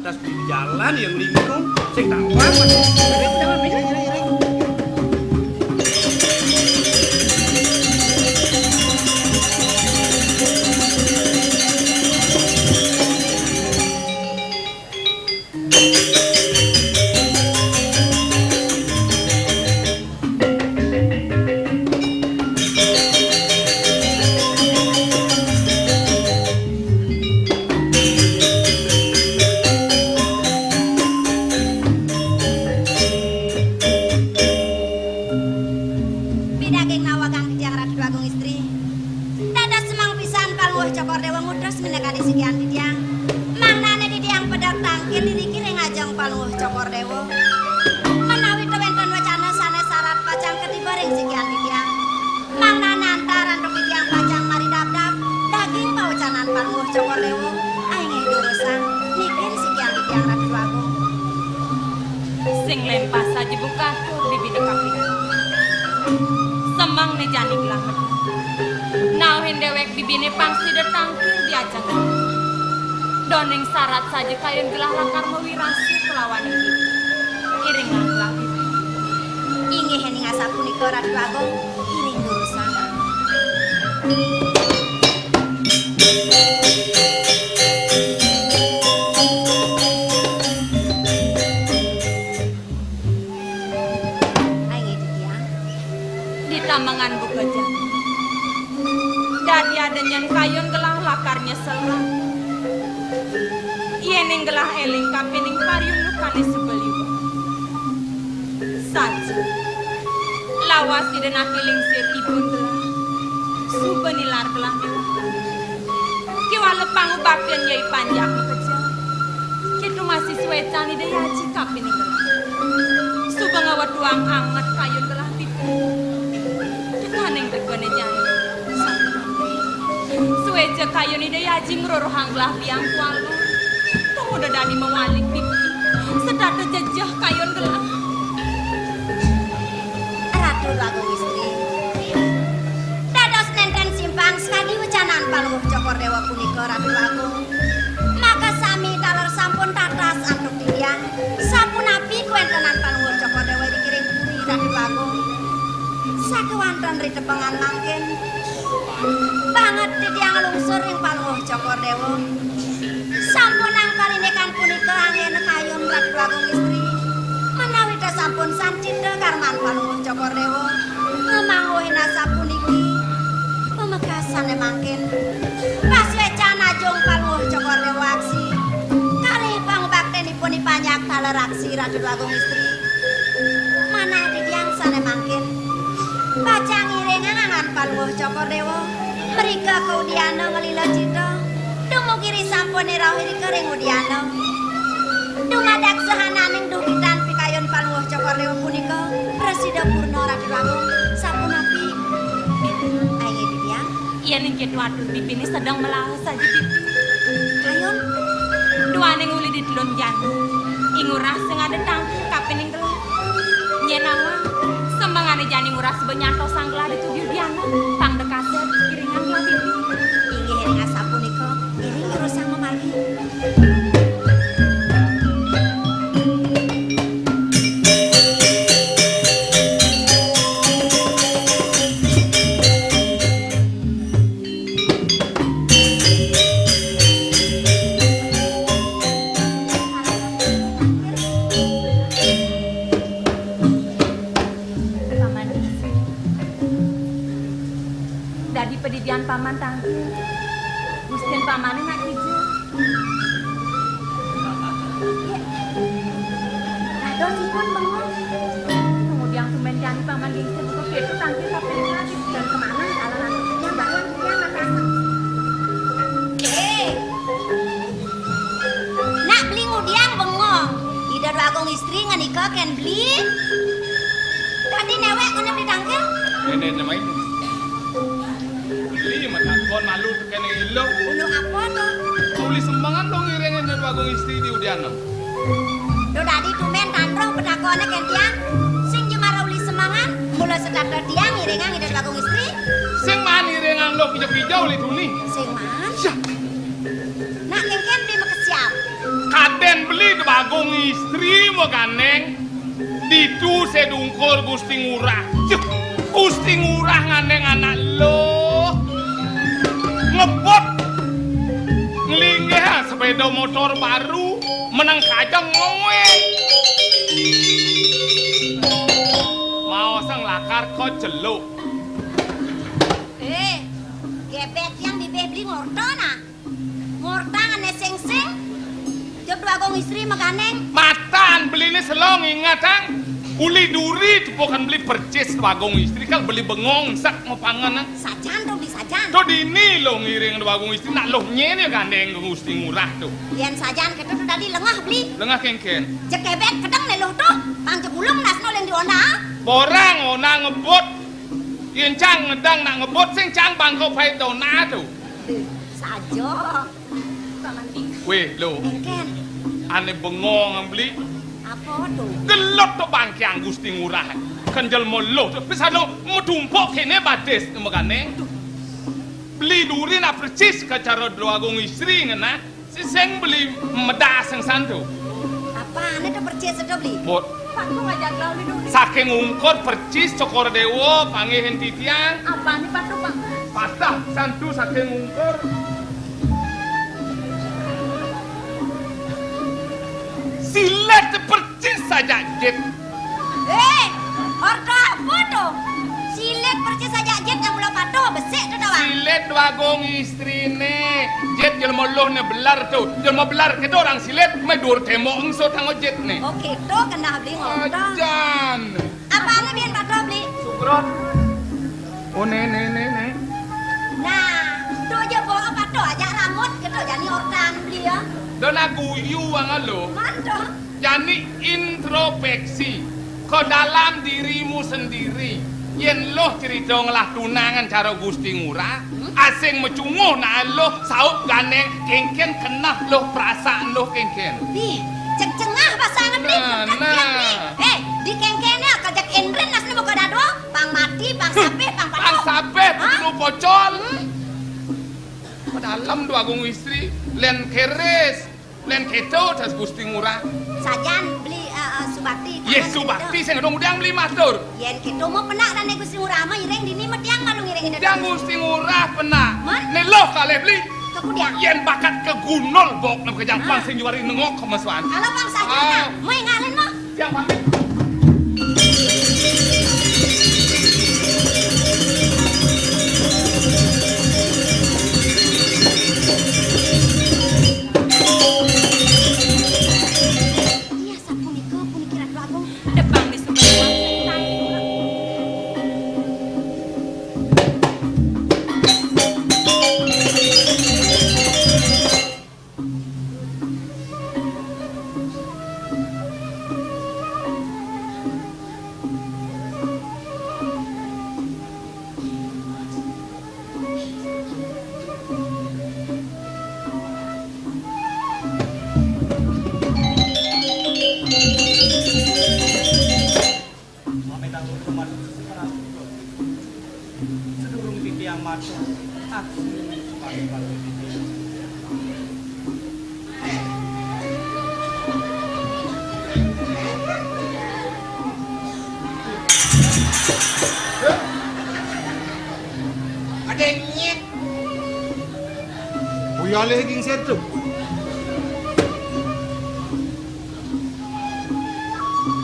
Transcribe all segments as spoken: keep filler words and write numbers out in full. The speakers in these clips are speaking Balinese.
Tas di jalan yang lingkung, sing tawang. Iring, iring, iring. Pidaging nawegang titiang Ratu Agung Istri. Dados semeng pisan Palungguh Cokor Dewa ngutus minakadi sikian titiang. Mangdane titiang pedek tangkil iriki ring ajeng Palungguh Cokor Dewa. Menawi tawenten wacana sane sarat pacang katiba ring sikian titiang. Mangdane antar antuk titiang pacang maridabdab daging pawecanan Palungguh Cokor Dewa. Ainggih durusang, niki ring sikian titiang Ratu Agung. Sing lempas saja buka tur bibine kapining. Semeng ne jani gelah medal. Nauhin dewek bibine pang sida tangkil di ajeng. Doning sarat saja kayun gelah lakar mawirasa kelawan iring. Iringang gelah bibi. Inggih ening asapunika Ratu Agung, iring durusang. Ai, nggih, titiang. Ditamengan buka jagat. Dadi ada nyen kayun gelah lakar nyesel. Yening gelah eling kapining pariundukane suba liwat. Saja. Lawas Ida Naki Lingsir ibun gelah. Suba nilar gelah dewata. Kiwala pangubaktin Nyai Panjak makejang. Kéto masih suécan Ida Aji kapining gelah. Suba ngawetuang anget kayun gelah pitu. Tekaning regane jani. Suéca kayun Ida Aji ngrorohang gelah biang kuala. Tumuda dadi mawalik pitu. Setata jejeh kayun gelah. Ratu Agung Istri. Dados nénten simpang sakadi wecanan Palungguh Cokor Déwa punika, Ratu Agung. Maka sami taler sampun tatas antuk titiang. Sapunapi kawéntenan Palungguh Cokor Déwa ring puri, Ratu Agung? Sakéwanten ritepengan mangkin. Banget titiang nglungsur ring Palungguh Cokor Déwa. Sampun angkal indikan punika anggéna kayun Ratu Agung Istri. Menawi ta sampun sancita karman Palungguh Cokor Déwa, ngamangguhin asapuniki, pamekasané mangkin. Pasuécan ajung Palungguh Cokor Déwa aksi, kalih pangubaktinipun I Panjak taler aksi Ratu Agung Istri. Manah titiang sané mangkin. Pacang ngiringang angan Palungguh Cokor Déwa. Mrika ka udyana nglila cita. Dumugi ri sampun irauh irika ring udyana. Dumadak sahananing dugitan pikayun Palungguh Cokor Déwa punika prasida purna, Ratu Agung. Sapunapi? Ai, nggih, titiang. Yén ing kéto atur bibiné sedeng melaha saja, Bibi. Kayun. Duaning uli di telun jani. Ing urah sing ada tangkil kapining gelah. Nyén awang, semengane jani ngurah suba nyantosang gelah di tujuh diana, pang dekasep, iringang gelah bibi. Inggih ring asapunika, iring durusang mamargi. Paman Gisi. Dadi padidian paman tangkil. Gustin pamané nak kija. Dados ipun bengong. Kemudian tumben jani paman Gisi buka kéto tangkil kapining lagi. Dan kemana jalan aku? Yang baru yang tiang masih asam. Eh. Nak beli ngudiang bengong. Ida Dwagung Istri ngenika kén beli. Tadi newek kena beli tangkil. Ini nama ini. Beli matakon malu kene ilo. Ulu apa to? Uli sembangan dong ngiringin Ida Dwagung Istri di udiana. Duh dadi tumben tandroh petakoné kén tiang. Sing jemara uli sembangan, mula setata tiang ngiringang Ida Dwagung Istri. Sing maan ngiringang lo kija-kija uli tuni. Sing maan? Syah. Nak kénkén beli makesiab. Kadén Istri magandéng ditu sedungkur Gusti Ngurah. Cuh, Gusti Ngurah ngandéng anak luh. Ngebut. Nglinggih sepéda motor baru, meneng kajeng ngoéng. Maosang lakar ka jelo. Eh, gebet yang bibih beli ngorta nah. Ngorta ané sing-sing. Jep Dwagung Istri magandéng. Matan beliné selong ingetang. Uli duri tepukan beli percis Dwagung Istri kal beli bengong sak mapangan. Sajan to beli sajan. To dini lo ngiring Dwagung Istri nak lo nyén ya gandéng Gusti Ngurah to. Yén sajan kéto to dadi lengah beli. Lengah kéngkén. Jek gebet kedeng né lo to. Pang jek ulung nasno lén di ona. Borang ona ngebut. Yén cang ngedang nak ngebut sing cang bangko pait dona to. Saja. Paman Bing. Wéh, lo. Kéngkén. Ané bengong beli. Apa to? Gelut to bangkiang Gusti Ngurah. Kén jelma luh to. Bisa lo medumpuk kéné badis magandéng. Beli duri nak percis ka cara Dwagung Istri ngenah. Sing beli medas sing santu. Apané to percis to beli? Bot. Pak, kok ngajak lawan itu? Saking ungkur percis Cokor Déwa panggih titiang. Apané Pak to, Pak? Patah santu saking ungkur. Silet percis saja jit. Eh, orta apa to? Silit percis aja jit yang mula patuh besik to tawang. Silit Dwagung Istriné, jit jelma luh né belar to. Jelma belar kéto orang silit, mé dur témbok engso tanggo jit né. Oh, kéto kendah beli ngorta. Ajan. Apané biyen patuh beli? Sukrot. Oh, né, né, né, né. Nah, to aja bawa patuh aja rambut kéto jani ortan beli ya. Dona guyu wang lo. Mantuh. Jani introspeksi ka dalam dirimu sendiri. Yén luh crita ngelah tunangan cara Gusti Ngurah, asing macunguh nak luh saup gandéng kéngkén kenah luh perasaan luh kéngkén. Bih, cek cengah pasangan beli. Nah, nah. Eh, di kéngkéné kejek indren nasné muka dado, pang mati, pang sapih, pang patuh. Pang sapih, pang pocol. Padalem Dwagung Istri, lén keris. Lén kéto, das Gusti Ngurah. Sajan beli, eh, eh, subakti. Yé, subakti sing dong udah beli matur. Yén kéto mau penak dan Gusti Ngurah mah iring dini mah tiang malu ngiring ida. Tiang Gusti Ngurah penak. Mén? Né luh kalih beli. Kemudian. Yén bakat ke gunul bok nem kejang pang sing juari nengok kemesuan. Kalau pang saja, ah. Mau ngalin mah. Tiang pamit. Iya, sapunika puniki Ratu Agung. Depang di sumber. Pamit atur dumateng Ratu. Sedurung titiang matur, aksi sepatu-patu titiang. Ada nyet. Uyalih gingsir to.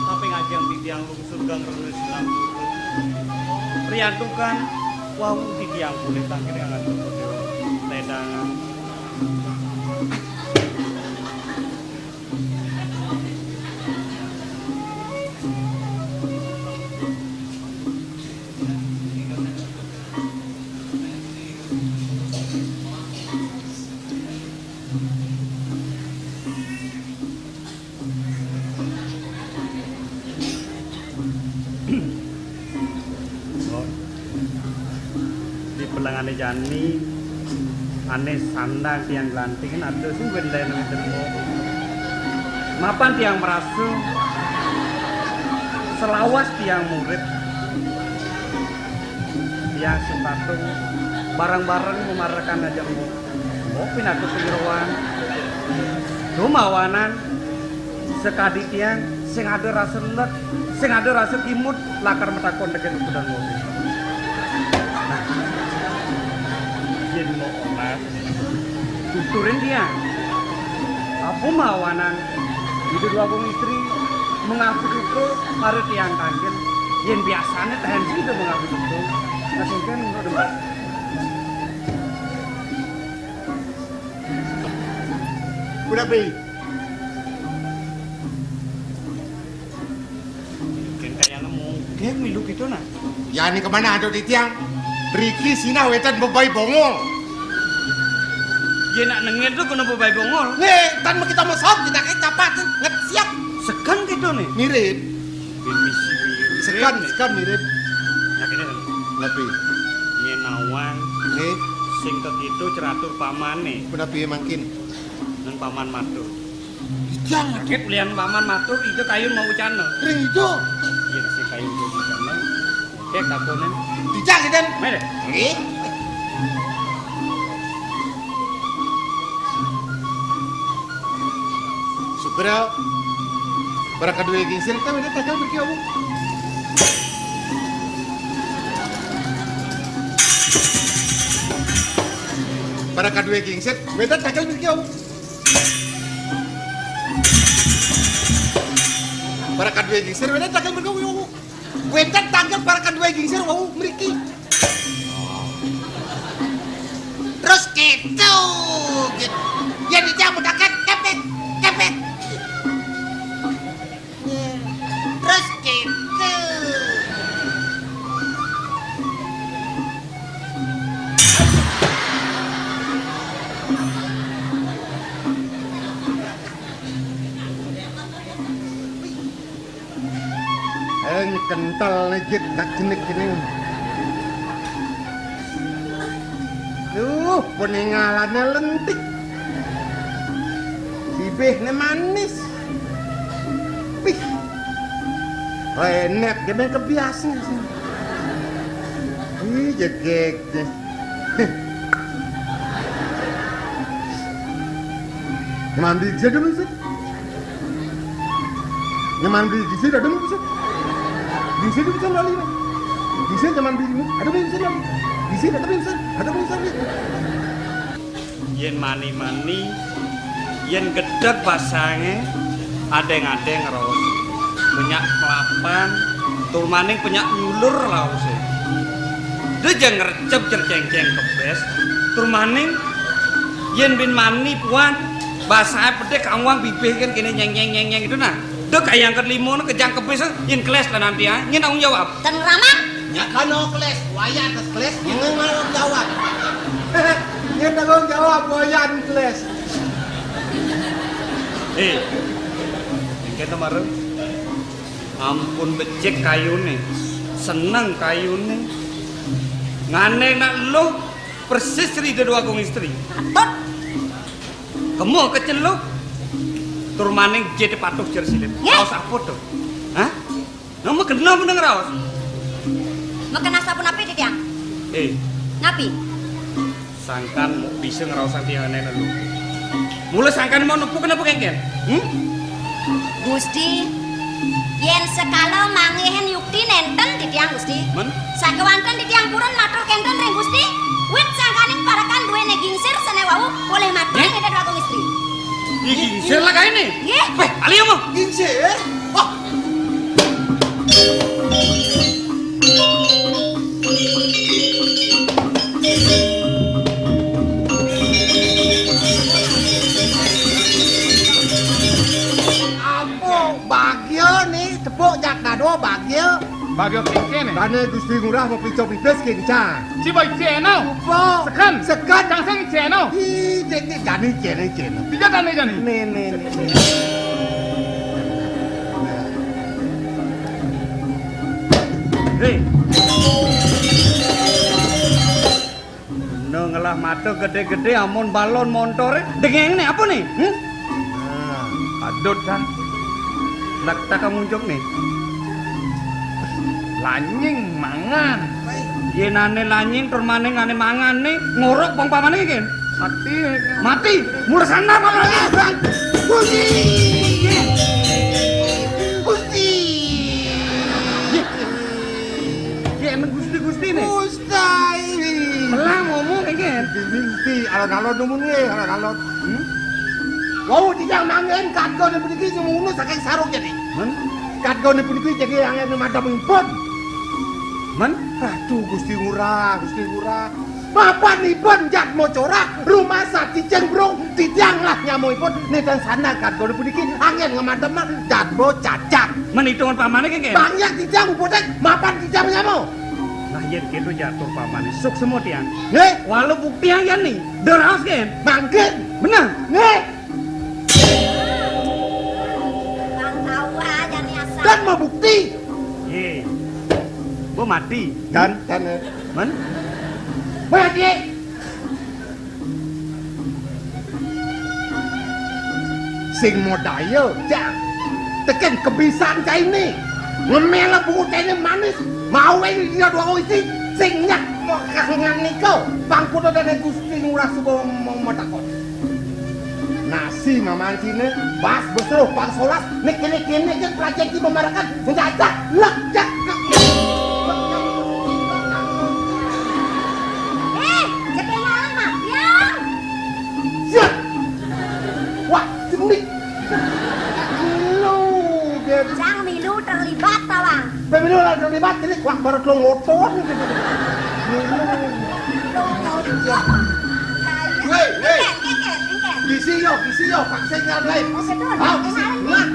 Tapi ngajeng titiang lungsur gang renis lam. Priantukan wau titiang pulih tangkir angan tedangan. Di pelengané jani, ané sandang tiang glantingin ada sing wendén wénten. Mapan tiang merasa selawas tiang murid, tiang sing patung bareng-bareng memarekan ajeng. Oh, pinaka panyeroan. Dumawanan Sakadi tiang sing ada rasa let, sing ada rasa kimud, lakar matakon tekén ukudan mobil. Nah, yén mau olah, tuturin tiang. Apa mawanan Ida Dwagung Istri mangapit uka mara tiang kanjeng? Yén biasané taén sida mangapit uka. Nah, sing kén ngono, Mbak. Kunapi? Kén kayang mungkin milu kéto, nah. Yan ka mana ada titiang? Mriki sinah wénten bebai bongol. Yén nak nengil to kena bebai bongol. Nggih, tan makita masuk, kita ké capat, nget siap. Sekan kéto né. Mirip. Bin misi mirip. Sekan, sekan mirip. Nah, kéné kan. Napi? Nyén nawang. Nggih. Sing kakéto ceratur pamané. Punapi mangkin? Nang paman matur. Ijang, Dik, lian paman matur, ida kayun mau ucana. Ring ida. Yén sing kayun mau ucana, oké, takonin. Ijang, Iden. Méré. Nggih. Sugra, para kadué gingsir, ta wénten tangkal mriki, Awu. Para kadué gingsir, wénten tangkal mriki, Awu. Para kadué gingsir, wénten tangkal mriki, Awu. Wénten tangkal para kadué gingsir, Awu, mriki. Terus kéto, gitu. Yén dicabut akan, kepet, kepet. Terus kéto. Ing kentel né jit dak jenik kéné. Duh, peningalané lentik. Bibihné manis. Wih. Renet, dia main kebiasaan sih. Ih, jegeg deh. Mandi aja dulu, Sir. Nyaman di, di sini ada bisa. Di sini bisa lali. Di sini nyaman di, ada bisa lali. Di sini ada bisa, ada bisa lali. Yén mani-mani, yén gedeg basangé, adéng-adéng raos. Penyak kelapan, tur maning penyak nyulur raosé. Dia jangan ngerecep jer cengceng kebes, tur maning yén bin mani puan, basangé pedhé kawang bibih kan kéné nyeng nyeng nyeng nyeng gitu nah. Dek kaya angkat limo né kejang kebis, yén keles lah nanti ah, nyén tanggung jawab. Ten ramah. Nya kano keles, wayah atas keles, nyén tanggung jawab. Nyén tanggung jawab, wayah keles. Eh, engké to mareng. Ampun becik kayuné, seneng kayuné. Ngané nak luh persis Ida Dwagung Istri. Patut. Kemu keceluk. Tur maning jete patuh jer silih. Nggih. Raos apa to? Hah? Nama kena meneng raos? Mekena sapunapi, Titiang? Eh. Napi? Sangkan mau bisa ngraosang tiang anéh lu. Mula sangkan mau nepuk kenapa kengken? Hmm? Gusti, yén sekala manggihin yukti nénten Titiang, Gusti. Men? Sakéwanten Titiang purun matur kénten ring Gusti, wit sangkaning parekan duéné gingsir sané wau polih matur ring Ida Dwagung Istri. Ih, gingsir lah kaé né. Nggih. Wéh, alih mah. Gingsir? Wah. Ampun, bagia né, tepuk jak dado, bagia. Bagia kéngkén, eh? Dané Gusti Ngurah mau picok pipis kéncan. Cibai ceno. Apa? Sekan. Sekan. Kang sing ceno. Ih, dek, dek, jani ceno, ceno. Tiga tane jani. Né, né, né, né. Hei. Bener ngelah mata gedé-gedé amun balon montoré. Dengéng né apa né? Hmm? Nah, adut dah. Nak tak kamu unjuk né. Lanying mangan. Yén ané lanying tur maning ané mangan né, ngorok pang pamané kén. Mati. Mati. Mula sana malah. Bunyi. Kalau dumun nggih, kalau kalau. Hmm? Wau tijang manggen kadgone puniki nyemunu saking sarung jadi. Men? Kadgone puniki jadi anggen madem ipun. Men? Aduh, Gusti Ngurah, Gusti Ngurah. Mapan ipun jatmo corak, rumasa cicing brung, titiang lah nyamuipun, nitang sana kadgone puniki anggen ngemadem jatmo cacat. Men itungan pamane kengken? Bangyak tijang uputing, mapan tijang nyamu. Nah, yen gitu jatur pamane, suksema tiang. Nggih. Walau bukti yang yani, deraos ken? Mangkin. Bener? Nggih. Bang tahu aja nih asal. Kan mau bukti. Ye. Bo mati. Dan, dan, eh. Men? Mati. Sing modaya, Jang. Teken kebisan kaine. Ngemela bungu tene manis. Mau ini dia dua isi. Sing nyak mokangan nika. Pangkuda dene Gusti Ngurah Suba mau matakon. Nasi mamancine, bas besruh pang solas, nek kene-kene kan pelajar di pemarakan, menjajah, lek jak. Eh, ketinggalan mah, Biang. Siap. Wah, seni. Lu, Beb. Jang milu terlibat, tawang. Pemilu lah terlibat, ini wah baru telung motor. Milu. Weh, weh. Engken, engken, engken. Bisi yo, bisi yo, paksa nyalai. Oh, betul. Hah? Nah.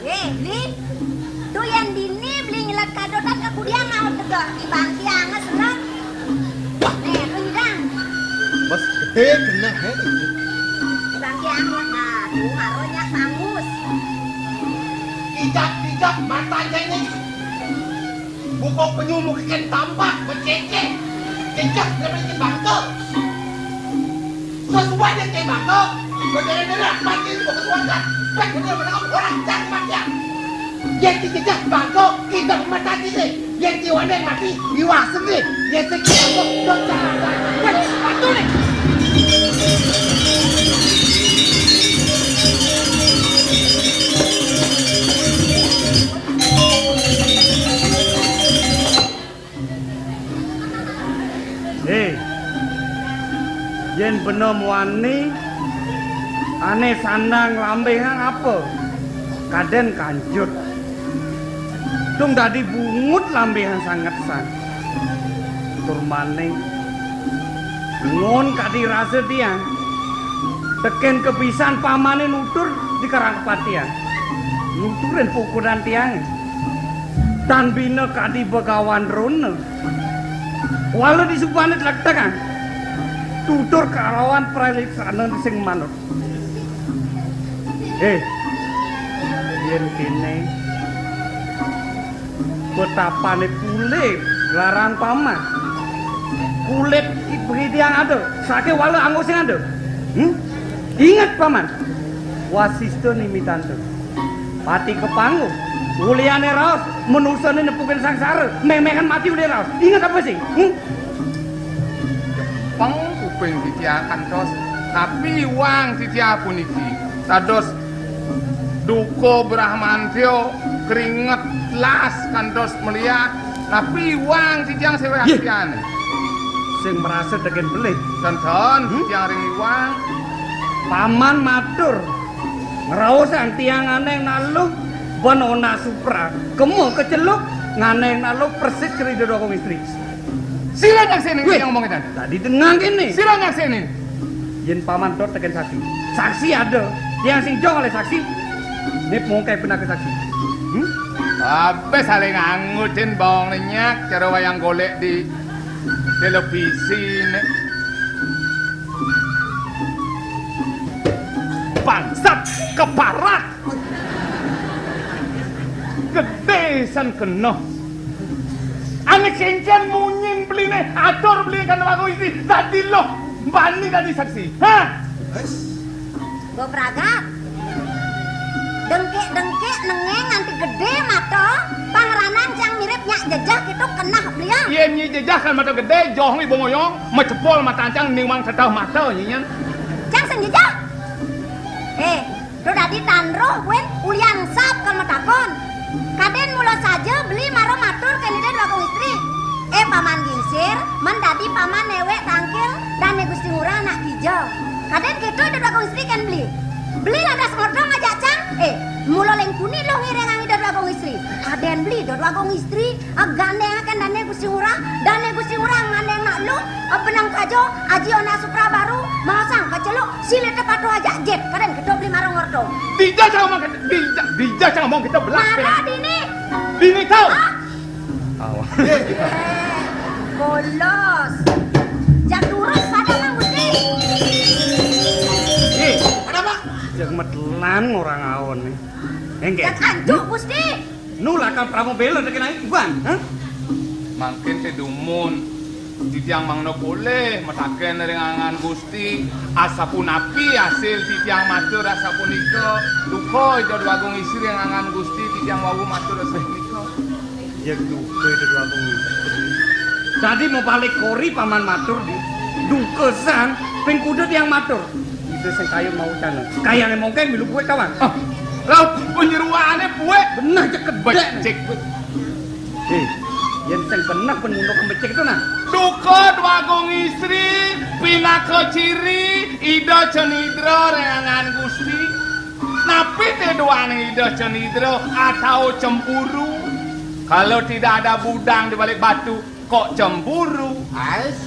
Eh, Li, tu yang dini beli nyelat kadotan ke kudiang mau tegak di bangki anges, Ron. Wah. Eh, tu nyidang. Bos gede kena, eh. Di bangki anges, nah, tu ngaruhnya pangus. Kijak-kijak mata ini. Buka penyu mungkin tampak, bececek. Kijak, dia bikin bangke. Sesuai dengan bangke. Berdiri-diri, mati, buka suara. Baik, benar, benar, orang jangan mati. Yen dicecah bangko, kita mata kita. Yen kiwane mati, iwasenge. Yen sing bangko, do jalan. Wes, pantune. Hé, yén bena muani, ané sandang lambéhan apa? Kadén kanjut. Tung dadi bungut lambéhan sanget san. Tur maning, ngon kadi rasa tiang. Tekén kepisan pamané nutur di karang kepatian. Nuturin pukuran tiangé. Tan bina kadi Begawan Drona. Wala disubané tlegtegan. Tutur kalawan praliksana sing manut. Hé, yén kéné petapané pulih larang paman. Kulit beridiang ada, saké wala anggo sing ada. Hmm? Inget paman. Wasista nimitanta. Pati kepangu, uliané raos, manusané nepukin sangsara, méh-méhan mati uliané raos. Inget apa sih? Hmm? Jepeng kuping titiang kantos, tapi iwang titiang puniki. Dados duka Bramantya keringet las kantos meliak, tapi iwang titiang séwé. Yeh. Atiané. Sing merasa tekén pelih. Tonton, hmm? Titiang ring iwang. Paman matur. Ngraosang tiang nganeng naluh ben onak supra, kema keceluk nganeng naluh persis cerita dukung istri. Sira nyaksini. Wih, yang ngomong itu. Tadi dengar gini. Sira nyaksini. Yen paman dot tekén saksi. Saksi ada. Yang sing jong oleh saksi. Ini mungkai pernah ke saksi. Hmm? Apa saling angutin bawang lenyak cara wayang golek di televisi nih. Bangsat, keparat. Gedé san kena. Ané kéngkén munyin beliné, atur beli kan wago isi, dadi loh, bani dadi saksi. Hah? Go pragat. Dengkik-dengkik nengeng nganti gedé mata, pangranang cang mirip nyak jejeh gitu kenah beliau. Yén nyi jejeh kan mata gedé, joh ngi bongoyong, macepol mata cang niwang teteh mata nyinyen. Eh, to dadi tan roh buin ulian sap kal matakon. Kadén mula saja beli mara matur kén Ida Dwagung Istri. Eh, Paman Gingsir, men dadi paman néwék tangkil dané Gusti Ngurah anak kija. Kadén kéto Ida Dwagung Istri kén beli. Beli lantas ngerda ngajak cang. Eh, mula lengkuni lo ngiringang Ida Dwagung Istri. Kadén beli Ida Dwagung Istri. Gandéngaken dané Gusti Ngurah, dané Gusti Ngurah ngandéng nak lu, benang kajo, aji ona supra baru, maosang kaceluk, silita patuh ajak jit, kadén kéto beli marang orto. Dija cang omong kéto, dija, dija cang omong kéto belah. Mara dini. Dini tau. Ah. Awa. Eh, bolos. Jak turus pada Mang Gusti. Eh, ada apa? Jak metelan orang aon nih. Enggak. Jak anjuk Gusti. Nu lakar pramabéla tekén aé, Iwan, hah? Mangkin té dumun, titiang mangda polih mataken ring angan Gusti, asapunapi asil titiang matur asapunika, duka Ida Dwagung Istri ring angan Gusti, titiang wau matur asapunika. Ya duka Ida Dwagung Istri. Dadi mabalik kori paman matur di. Duka san, ping kuda tiang matur. Ida sing kayun mau cana. Kayané mongkeng milu buék kawan. Ah, lah, panyeruané buék. Beneh cek gedék. Becik. Eh, yén sing beneh pun mundur becik to, nah. Duka Dwagung Istri, pinaka ciri Ida Cenidra ring angan Gusti. Napi té duaning Ida Cenidra atau cemburu? Kalau tidak ada budang di balik batu, kok cemburu? Ais.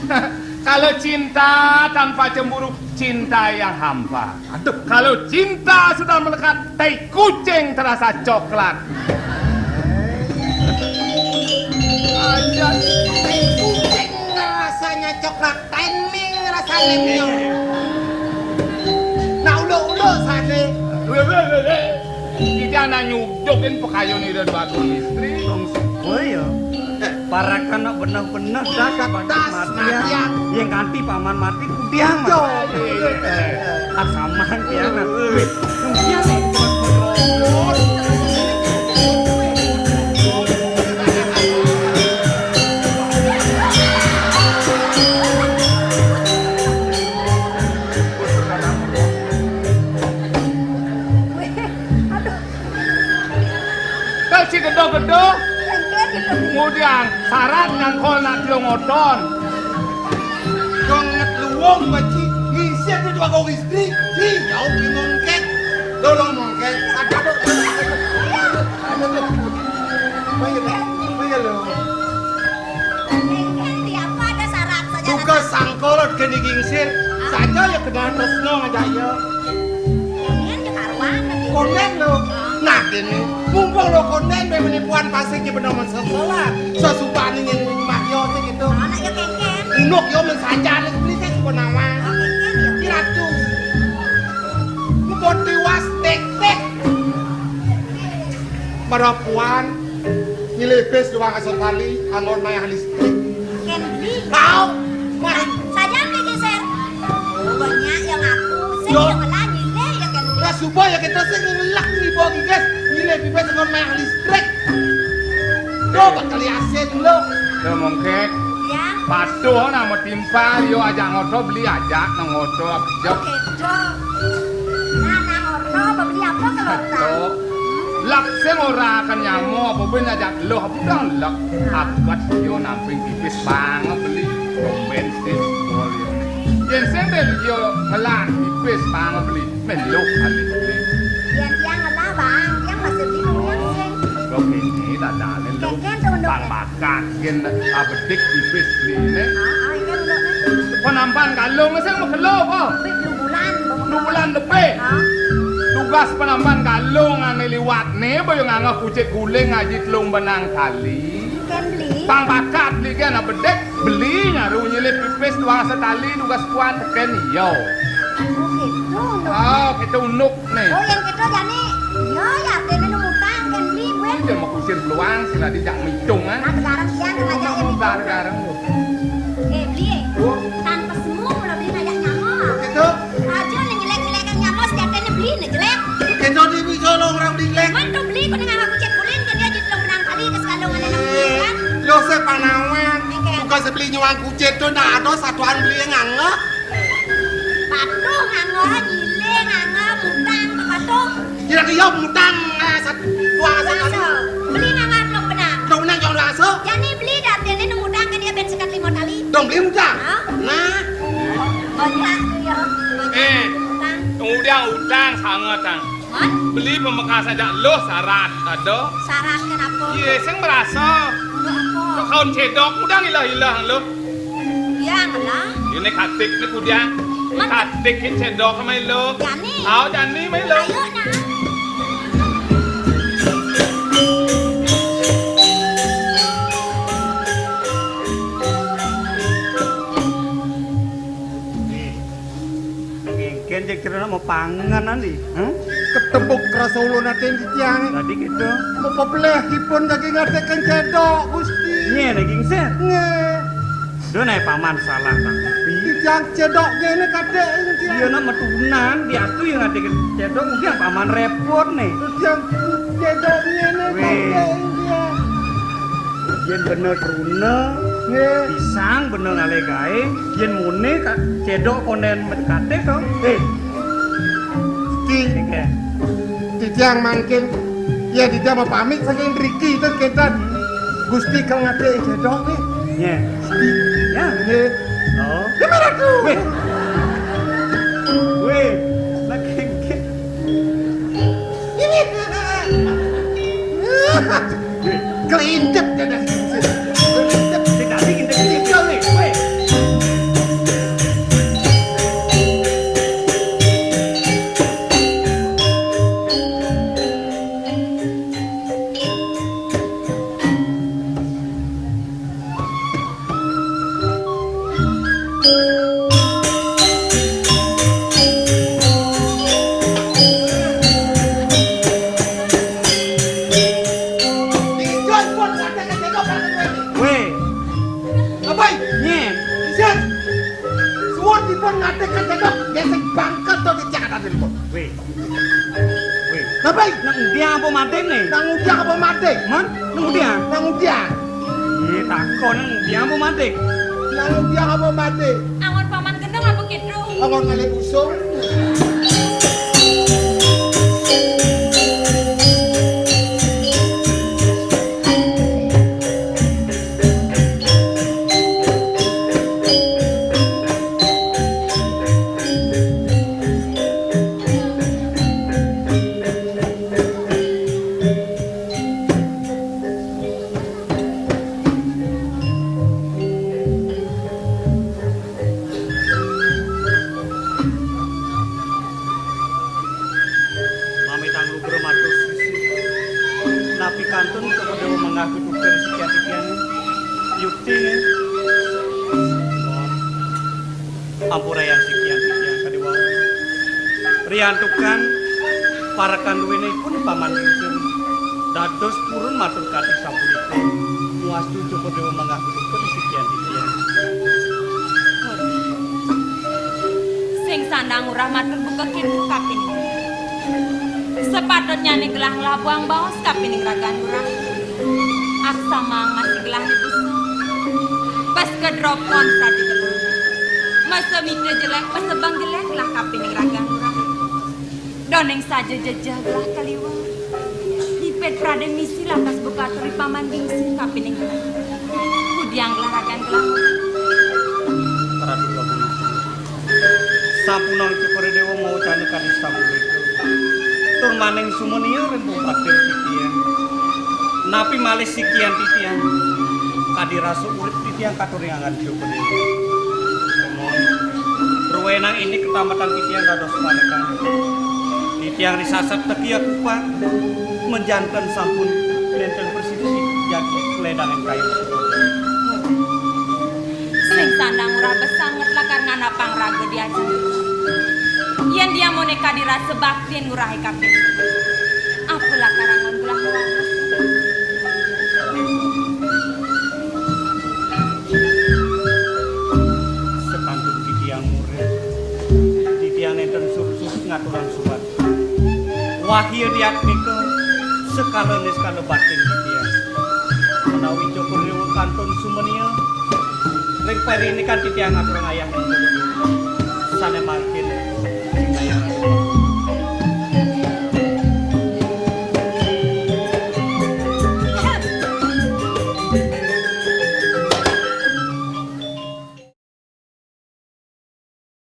Kalau cinta tanpa cemburu, cinta yang hampa. Aduh. Kalau cinta sudah melekat, tai kucing terasa coklat. Ada tai kucing rasanya coklat, tai ming rasanya miong. Nak uluk-uluk sané. Kita nak nyudukin pekayun Ida Dwagung Istri. Oh iya. Parakan nak beneh-beneh dah, dah, pada dah, matian. Matian. Yang kanti paman mati, kudiang. Yo. Mati. Ah, saman tiang, nah. Wih, kudiang nih. Wih, aduh. Kan si gedé-gedé. Kemudian syarat nyangkol nak telung oton. Dong nget luwung baci ngisir di dua kong istri. Si jauh di mongkek. Tolong mongkek. Aduh, aduh, aduh. Aduh, aduh. Maya, maya lo. Engkén di apa ada syarat saja. Tugas sangkol kena gingsir. Saja ya kena tresno ngajak ya. Kondén ya karuan lagi. Kondén lo. Nah, kene mumpung lo kondén, be menipuan pasik ya bener masalah. Sasubané nyén mah yo sing gitu. Anak ya kengkeng. Unuk yo men saja nih beli sing suba nawang. Oh, kengkeng ya. Ki ratu. Mumpung tiwas tek-tek. Marapuan nyilih bis duang asa tali anggon mayah listrik. Kén beli. Tau. Wah, saja beli geser. Banyak yang aku, sing yo. Yang ngelah nyilih ya kén beli. Lah suba ya kita sing ngelak ribu giges nyilih bis anggon mayah listrik. Yo bakal asin lo. Yo mongkek. Ya. Patuh nama timpal yo ajak ngoto beli ajak nang ngoto abjek. Oke, jo. Nah, nang ngoto beli apa kalau tak? Lak sing ora akan nyamo apa ben ajak luh apa dong lak. Abet yo namping tipis banget beli. Rombén sis. Yén sing ben yo ngelah tipis banget beli. Meluh alih beli. Yén tiang ngelah, Bang, tiang masih beli nang sing. Kok ini dadane lu. Keken tuh, Nduk. Bang Bakat, yén abedik tipis beliné. Ah, ah, ini Nduk. Penampan kalung sing megelo apa? Wih, dua bulan, Bang. Dua bulan lebih. Ah. Tugas penampan kalung ané liwatné, boyo nganggah kucit guling ngaji telung benang tali. Kén beli. Bang Bakat beli kén abedik, beli nyaru nyilih pipis tuang setali tugas kuan tekén iya. Oh, gitu, Nduk. Ah, gitu Nduk. Nih. Oh, yang kita jani, ya, ya, kene nu utang kan beli gue. Ini dia mau kusir peluang, sila dijak mitung, ah. Nah, sekarang siang kan aja yang mitung. Bareng-bareng. Eh, beli, eh. Tanpa semua kalau beli ngajak nyama. Gitu. Aja nih jelek-jelekan nyama, sejatinya beli nih jelek. Kita di bisa lo orang beli jelek. Mantu beli, kau dengan aku cek kulin, kan dia jadi lo menang kali, ke sekarang ada enam bulan. Lo sepanawan. Oke. Bukan sebeli nyuang kucing tuh, nah, ada satuan beli yang nganggah. Patuh nganggo, nyilih nganggo, mutang Kira-kira utang, eh, sat-, dua asa. Dua asa. Beli nangan dong benang. Dong benang jong dua asa. Jani beli dah, dene nang utang kan dia ben sekat lima kali. Dong beli utang. Hah? Nah. Banyak tu ya. Banyak. Eh, utang. Utang, utang sangat, tang. Hah? Beli pamekasne jak luh sarat, ada. Sarat kenapa? Iya, sing merasa. Untuk apa? Kok kaun cedok, udah ilah-ilah lu. Yang lah. Ini katik ni kudiang. Mana? Katik ni cendok sama lo. Jani. Aw, jani mai lo. Ayo, nah. Ngengken cek cerita mau panganan di. Hah? Ketembuk rasa ulun ati di tiang. Tadi gitu. Mau pepeleh ipun daging ati kan cedok, Gusti. Nye daging ser. Nye. Duh, nae paman salah tang. Titiang cedok kene kadek ini tiang. Iya, nak metunan, diatu yang ada cedok, mungkin paman repot nih. Titiang cedok kene kadek ini tiang. Yen bener truna, nggih, pisang bener ngalih gaé, yen mune ka-, cedok konden kadek to. Eh, Gusti. Nggih. Titiang mangkin, ya, titiang mapamit saking mriki, terus kénten. Gusti kang ngadhek cedok nggih. Nggih. Gusti. Ya. Nggih. Oh. Gimana tuh? Weh. Weh, lagi nggih. Ini. Weh. Kelintip deh. Kelintip. Sing tadi intip-intip nih. Weh. Weh. Apa? Nyén. Isin. Suwun dipun ngatih kacétok, nggih sing bangket to di Jakarta dipun. Weh. Weh. Napa? Nang udiang apa mati nih? Nang udiang apa mati? Man? Nang udiang? Nang udiang. Iya, takon nang udiang apa mati? Nang udiang apa mati? Angon paman gendeng apa kidul? Angon ngalih busung. Mamitang lugra matur sisi. Napi kantun kepada menggah keduka di sikian-sikian. Yukti. Ampurayang sikian-sikian kadi wau. Riantukan parekan duwinipun Paman Lingsir. Dados purun matur kati sapunika. Muastu Cokor Dewa manggah keduka di sikian-sikian. Sing sandang urah matur buka kintu kapining. Sepatutnyane gelah nglabuang baos kapining ragan urah. Aksamang masih gelah dibusa. Bas kedropon saja gelah. Masa mita jelek, masa bang jelek lah kapining ragan urah. Doning saja jejeh gelah kaliwat. Dipet prade misi lantas buka turi Paman Lingsir kapining gelah. Kudiang gelah ragan gelah. Ratu Prabu. Sampunang Cokor Dewa mawacana kadi sapunika. Tur maning sumenia ring pungkatin titiang. Napi malih sikian titiang? Kadi rasa urip titiang katur ring anggan Cokor Dewa. Kemon, ruwenang ini ketamatan titiang dados panekan. Titiang risasat teki akupat, menjanten sampun nenten persisi jagi keledang ing kayu. Sing sandang urah besanget lakar nganapang raga diajeng. Yen dia moneka dirasa baktin ngurahe kapin. Apa lakar angon gelah mawanes. Sepantun titiang murid, titiang nenten surut-surut ngaturang surat. Wahya diatmika, sekala niskala batin titiang. Menawi Cokor Dewa kantun sumenia, ring parinikan titiang ngaturang ayah sane mangkin